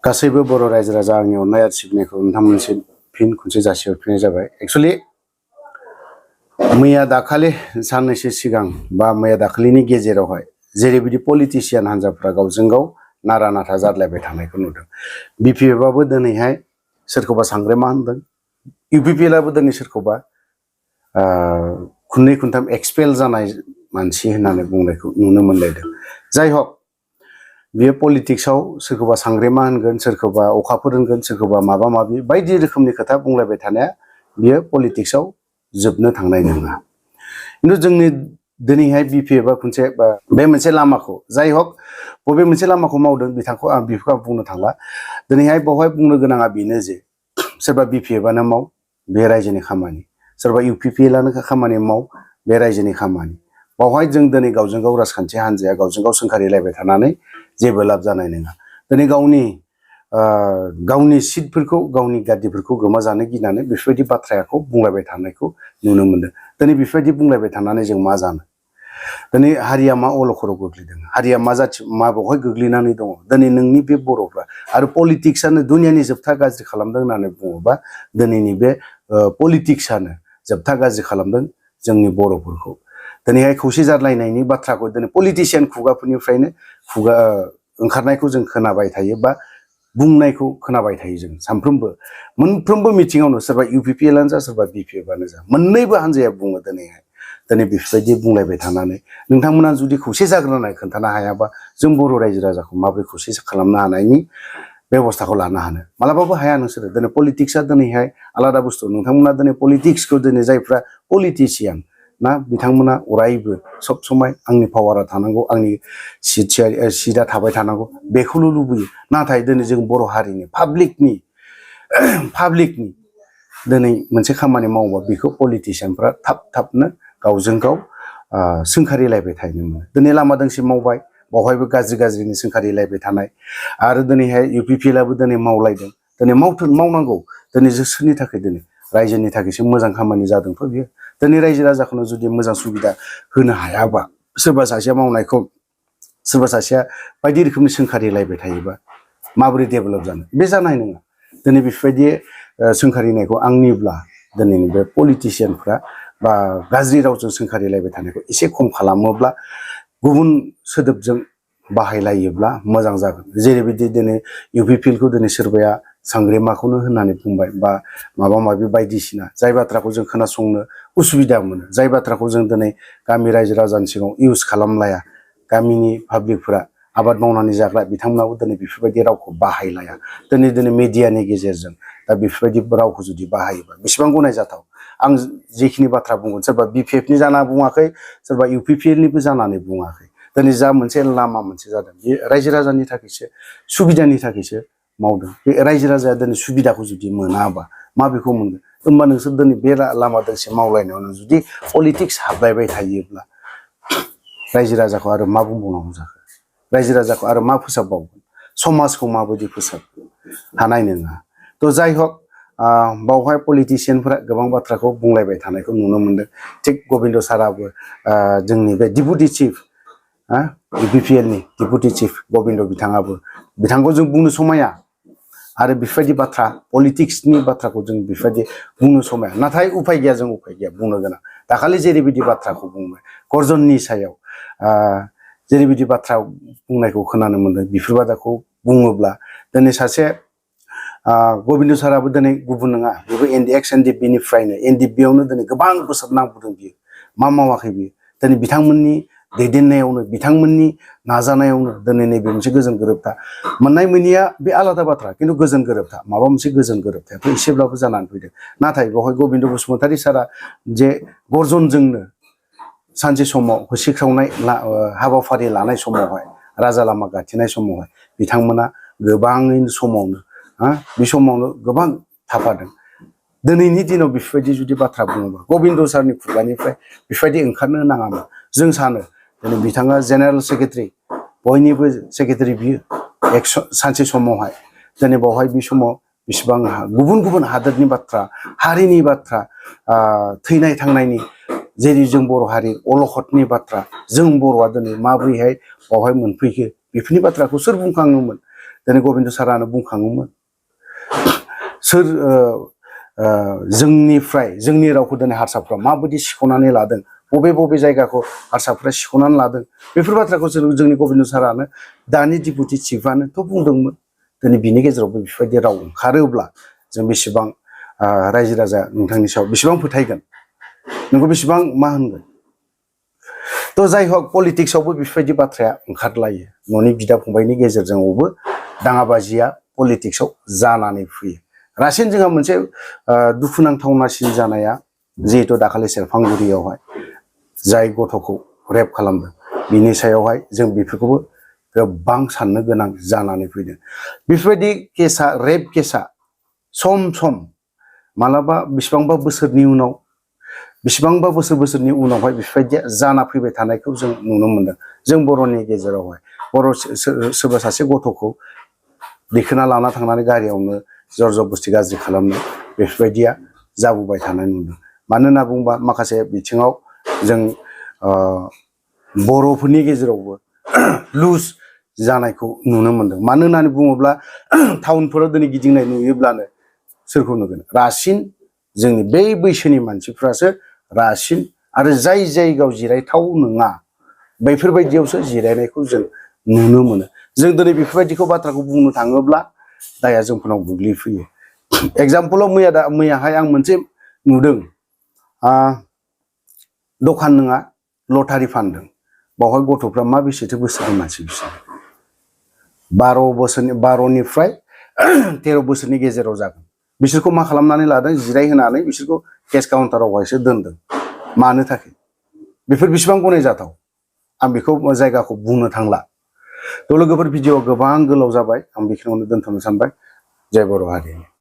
गासैबो बर' रायजो राजा आंनि अननाय आरो सिबिनायखौ नोंथांमोनसिम फिन खनसे जासिहरफिननाय जाबाय। एक्चुअली मैया दाखालि साननैसो सिगां बा मैया दाखालिनि गेजेरावहाय जेरैबायदि पलिटिशियान हान्जाफ्रा गावजों गाव नारा नाथा जाद्लायबाय थानायखौ नुदों। बिपिएफआबो दिनैहाय सोरखौबा सांग्रेमा होनदों, इउपिपिएलआबो दिनै सोरखौबा खुन्नै खुन्थाम एक्सपेल जानाय मानसि होननानै बुंनायखौ नुनो मोनलायदों। जाय हक बेयो पलिटिक्सआव सोरखौबा सांग्रेमा होनगोन, सोरखौबा अखाफोर होनगोन, सोरखौबा माबा माबि बायदि रोखोमनि खोथा बुंलायबाय थानाया बियो पलिटिक्सआव जोबनो थांनाय नङा। खिन्थु जोंनि दिनैहाय बिपिएफआ खनसे बे मोनसे लामाखौ, जाय हक बबे मोनसे लामाखौ मावदों बेखौ आं बुंनो थांला। दिनैहाय बावहाय बुंनो गोनाङा बेनो जे सोरबा बिपिएफआनो माव, बे रायजोनि खामानि, सोरबा इउपिपिएलआनो खामानि माव, बे रायजोनि खामानि। बावहाय जों दिनै गावजों गाव राजखान्थि हान्जाया गावजों गाव सोंखारिलायबाय थानानै जेबो लाब जानाय नङा। दिनै गावनि सिटफोरखौ, गावनि गादिफोरखौ गोमाजानो गिनानै बेफोरबायदि बाथ्राखौ बुंलायबाय थानायखौ नुनो मोनदों। दिनै बेफोरबायदि बुंलायबाय थानानै जों मा जानो? दिनै हारिया मा अलखराव गोग्लैदों, हारिया मा जाथि मा बावहाय गोग्लैनानै दङ? दिनै नोंनि बे बर'फ्रा आरो पलिटिक्सआनो दुनियानि जोबथा गाज्रि खालामदों होननानै बुङोबा दिनैनि बे पलिटिक्सआनो जोबथा गाज्रि खालामदों जोंनि बर'फोरखौ। दिनैहाय खौसे जालायनायनि बाथ्राखौ दिनै पलिटिशियान खुगाफोरनिफ्रायनो ओंखारनायखौ जों खोनाबाय थायो बा बुंनायखौ खोनाबाय थायो। जों सानफ्रोमबो मोनफ्रोमबो मिथिङावनो सोरबा इउपिपिएलआनो जा, सोरबा बिपिएफआनो जा, मोननैबो हान्जाया बुङो दिनै बेफोरबायदि बुंलायबाय थानानै नोंथांमोना जुदि खौसे जागोन होननानै खोन्थानो हायाबा जों बर' रायजो राजाखौ माबोरै खौसे खालामनो हानायनि बेबस्थाखौ लानो हानो? मालाबाबो हाया नोंसोरो। दिनै पलिटिक्सआ दिनैहाय आलादा बुस्थु। नोंथांमोना दिनै पलिटिक्सखौ दिनै जायफ्रा पलिटिशियान ना, बिथांमोना अरायबो सब समाय आंनि पावारा थानांगौ, आंनि सिटआ थाबाय थानांगौ बेखौल' लुबैयो। नाथाय दिनै जों बर' हारिनि पाब्लिकनि दिनै मोनसे खामानि मावोबा बेखौ पलिटिशियानफ्रा थाबनो गावजों गाव सोंखारिलायबाय थानो मोनो। दिनै लामा दोंसे मावबाय, बावहायबो गाज्रिनि सोंखारिलायबाय थानाय। आरो दिनैहाय इउपिपिएलआबो दिनै मावलायदों। दिनै मावनांगौ। दिनै सोरनि थाखाय? दिनै रायजोनि थाखायसो मोजां खामानि जादोंथ' बियो। दिनै रायजो राजाखौनो जुदि मोजां सुबिदा होनो हायाबा, सोरबा सासेया मावनायखौ सोरबा सासेया बायदि रोखोमनि सोंखारिलायबाय थायोबा माबोरै डेभेलप जानो? बे जानाय नङा। दिनै बेफोरबायदि सोंखारिनायखौ आंनिब्ला दिनैनि बे पलिटिशियानफ्रा बा गाज्रि रावजों सोंखारिलायबाय थानायखौ एसे खम खालामोब्ला, गुबुन सोदोबजों बाहायलायोब्ला मोजां जागोन। जेरैबायदि दिनै इउपिपिएलखौ दिनै सोरबाया सांग्रेमाखौनो होननानै बुंबाय बा माबा माबि बायदिसिना, जाय बाथ्राखौ जों खोनासंनो उसुबिदा मोनो, जाय बाथ्राखौ जों दिनै गामि रायजो राजानि सिगाङाव इउज खालामलाया, गामिनि पाब्लिकफोरा आबाद मावनानै जाग्रा बिथांमोनाबो दिनै बेफोरबायदि रावखौ बाहायलाया। दिनै मिडियानि गेजेरजों दा बेफोरबायदि रावखौ जुदि बाहायोबा बेसेबां गनायजाथाव? आं जिखिनि बाथ्रा बुंगोन, सोरबा बिपिएफनि जाना बुङाखै, सोरबा इउपिपिएलनिबो जानानै बुङाखै। दिनै जा मोनसे लामा मोनसे जादों बे रायजो राजानि थाखायसो, सुबिदानि थाखायसो मावदों। बे रायजो राजाया दिनै सुबिदाखौ जुदि मोनाबा माबेखौ मोनगोन? होमबा नोंसोर दिनै बे लामा दोंसे मावलायनायावनो जुदि पलिटिक्स हाबलायबाय थायोब्ला रायजो राजाखौ आरो मा बुंबावनांगौ जाखो? रायजो राजाखौ आरो मा फोसाबबावगोन? समाजखौ माबायदि फोसाबगोन? हानाय नङा। थ' जाय हक बावहाय पलिटिशियानफोरा गोबां बाथ्राखौ बुंलायबाय थानायखौ नुनो मोनदों। थिग गबिन्द साराबो जोंनि बे डिपुटि चिफ इउपिपिएलनि डिपुटि चिफ गबिन्द बिथांखौ जों बुंनो समाया। आरो बेफोरबायदि बाथ्रा पलिटिक्सनि बाथ्राखौ जों बेफोरबायदि बुंनो समाया। नाथाय उफाय गैया, जों उफाय गैया बुंनो गोनां। दाखालि जेरैबायदि बाथ्राखौ बुंबाय गर्जननि सायाव, जेरैबायदि बाथ्रा बुंनायखौ खोनानो मोनदों, बेफोर बाथ्राखौ बुङोब्ला दिनै सासे गबिन्द साराबो दिनै गुबुन नङा, बेबो एनडिएफबिनिफ्रायनो एनडिएफबियावनो दिनै गोबां बोसोर नांबोदों। बियो मा मावाखै? बियो दिनै बिथांमोननि दैदेननायावनो, बिथांमोननि नाजानायावनो दिनै नैबे मोनसे गोजोन गोरोबथा मोननाय मोनैया बे आलादा बाथ्रा। खिन्थु गोजोन गोरोबथा, माबा मोनसे गोजोन गोरोबथायाथ' एसेब्लाबो जानानै फैदों। नाथाय बेवहाय गबिन्द बसुमतारी सारा जे गर्जनजोंनो सानसे समाव होसिख्रावनाय हाबाफारि लानाय समावहाय, राजा लामा गाथेनाय समावहाय बिथांमोना गोबाङैनो समावनो बे समावनो गोबां थाफादों। दिनैनि दिनाव बेफोरबायदि जुदि बाथ्रा बुङोबा गबिन्द सारनि खुगानिफ्राय बेफोरबायदि ओंखारनो नाङामोन। जों सानो दिनै बिथाङा जेनेरेल सेक्रेटारि, बयनिबो सेक्रेटारि बियो सानसे समावहाय। दिनै बावहाय बे समाव बेसेबां गुबुन हादोरनि बाथ्रा, हारिनि बाथ्रा, थैनाय थांनायनि, जेरै जों बर' हारि अलखदनि बाथ्रा, जों बर'आ दिनै माबोरैहाय बावहाय मोनफैखो, बेफोरनि बाथ्राखौ सोर बुंखाङोमोन? दिनै गबिन्द सारानो बुंखाङोमोन सोर जोंनिफ्राय जोंनि रावखौ दिनै हारसाफ्रा माबायदि सिख'नानै लादों बबे बबे जायगाखौ हारसाफ्रा सिख'नानै लादों बेफोर बाथ्राखौ जोंनि गबिन्द सारानो दानि डिपुटि चिफआनोथ' बुंदोंमोन दिनै बिनि गेजेरावबो बेफोरबायदि राव ओंखारोब्ला जों बेसेबां रायजो राजा नोंथांनि सायाव बेसेबां फोथायगोन नोंखौ बेसेबां मा होनगोन थ' जाय हक पलिटिक्सआवबो बेफोरबायदि बाथ्राया ओंखारलायो न'नि बिदा फंबायनि गेजेरजोंबो दाङाबाजिया पलिटिक्सआव जानानै फैयो रासिन जोंहा मोनसे दुखुनांथावनासिन जानाया जिहेतु दाखालि सेरफांगुरियावहाय जाय गथ'खौ रेप खालामदों बिनि सायावहाय जों बेफोरखौबो गोबां साननो गोनां जानानै फैदों बेफोरबायदि केसा रेप केसा सम सम मालाबा बेसेबांबा बोसोरनि उनाव बेसेबांबा बोसोरनि उनावहाय बेफोरबायदिया जाना फैबाय थानायखौ जों नुनो मोनदों जों बर'नि गेजेरावहाय बर' सोरबा सासे गथ'खौ दैखोना लाना थांनानै गारियावनो जर जबस्ति गाज्रि खालामनो बेफोरबायदिया जाबोबाय थानाय नुदों मानो होनना बुङोबा माखासे बिथिङाव जों बर'फोरनि गेजेरावबो लुज जानायखौ नुनो मोनदों मानो होननानै बुङोब्ला टाउनफोराव दिनै गिदिंनाय नुयोब्लानो सोरखौ नुगोन रासिन जोंनि बै बैसोनि मानसिफ्रासो रासिन आरो जाय जायगायाव जिरायथाव नङा बैफोरबायदियावसो जिरायनायखौ जों नुनो मोनो जों दिनै बेफोरबायदिखौ बाथ्राखौ बुंनो थाङोब्ला दाया जोंफोरनाव गोग्लैफैयो एगजामपोलाव मैयाहाय आं मोनसे नुदों दखान नङा लटारि फानदों बावहाय गथ'फ्रा मा बेसेथो बोसोरनि मानसि बिसोर 12निफ्राय 13 बोसोरनि गेजेराव जागोन बिसोरखौ मा खालामनानै लादों जिरायहोनानै बिसोरखौ केस काउन्टारावहायसो दोनदों मानो थाखाय बेफोर बेसेबां गनायजाथाव आं बेखौ जायगाखौ बुंनो थांला थ' लोगोफोर भिडिअ गोबां गोलाव जाबाय आं बेखिनियावनो दोनथ'नो सानबाय जय बर' हारि